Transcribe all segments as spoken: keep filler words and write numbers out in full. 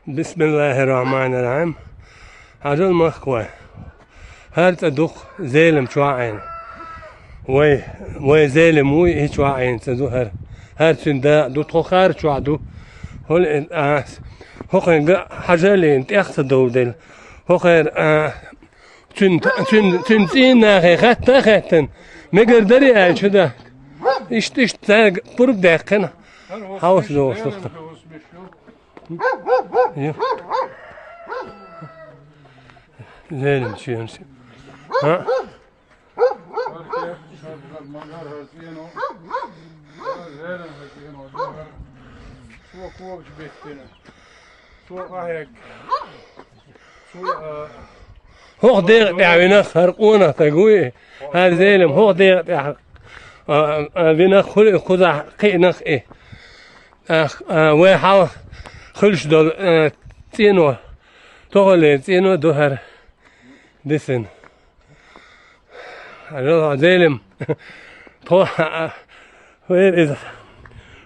Бисмиллахир-рахманир-рахим. Хьажал, махкахой. ХӀара цӀа ду-кх Зелим чохь Ӏийна. Вай, вай Зелим вуй, и чохь Ӏийна цӀа ду хӀара. ХӀара цуьнан дакъа ду, тхо хӀара чохь ду. ХӀула и, а, хӀокхуьнга хьажал, тӀех ца довделла. ХӀокхара, а, цуьнан, цуьнан, цуьнан цӀийнан нахе хатта а хаьттина, мегар дарий аьлла чу даьхкина. Иштта, иштта цаьрга пурба даьккхина. Хьовса догӀуш ду-кх. Ю. Зелим чуьнаш. А? ХӀокху декъа тӀехь вина хӀара къонах стаг вуй, хӀара Зелим, хӀокху декъа тӀехь, а, а, вина хуьлу и, кхузахь кхиъна-кх и. А, а, вай хьалха хуьлуш долу, а, цӀено, тохаллера цӀено ду хӀара дисина. Хьажал, Зелим. Тхо, а, вер иза.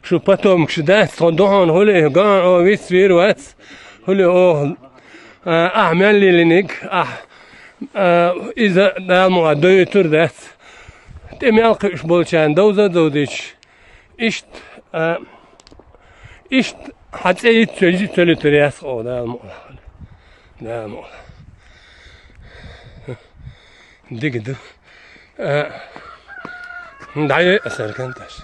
Шу потомкаш дац, тхо ду хьуна, хӀули, ган о виц вийр вац, хӀули оха, а, ахь мел лилиниг, ахь, а, иза Дала мукъа дойтур дац. ТӀе мел кхуьуш болчарна довза а довзийча, иштта, а, иштта хьан цӀе йиц ца йиц ца луьтур яц оха, Дала мукъа. Дала мукъа. Дига ду. А, дӀайой аса хӀара канташ.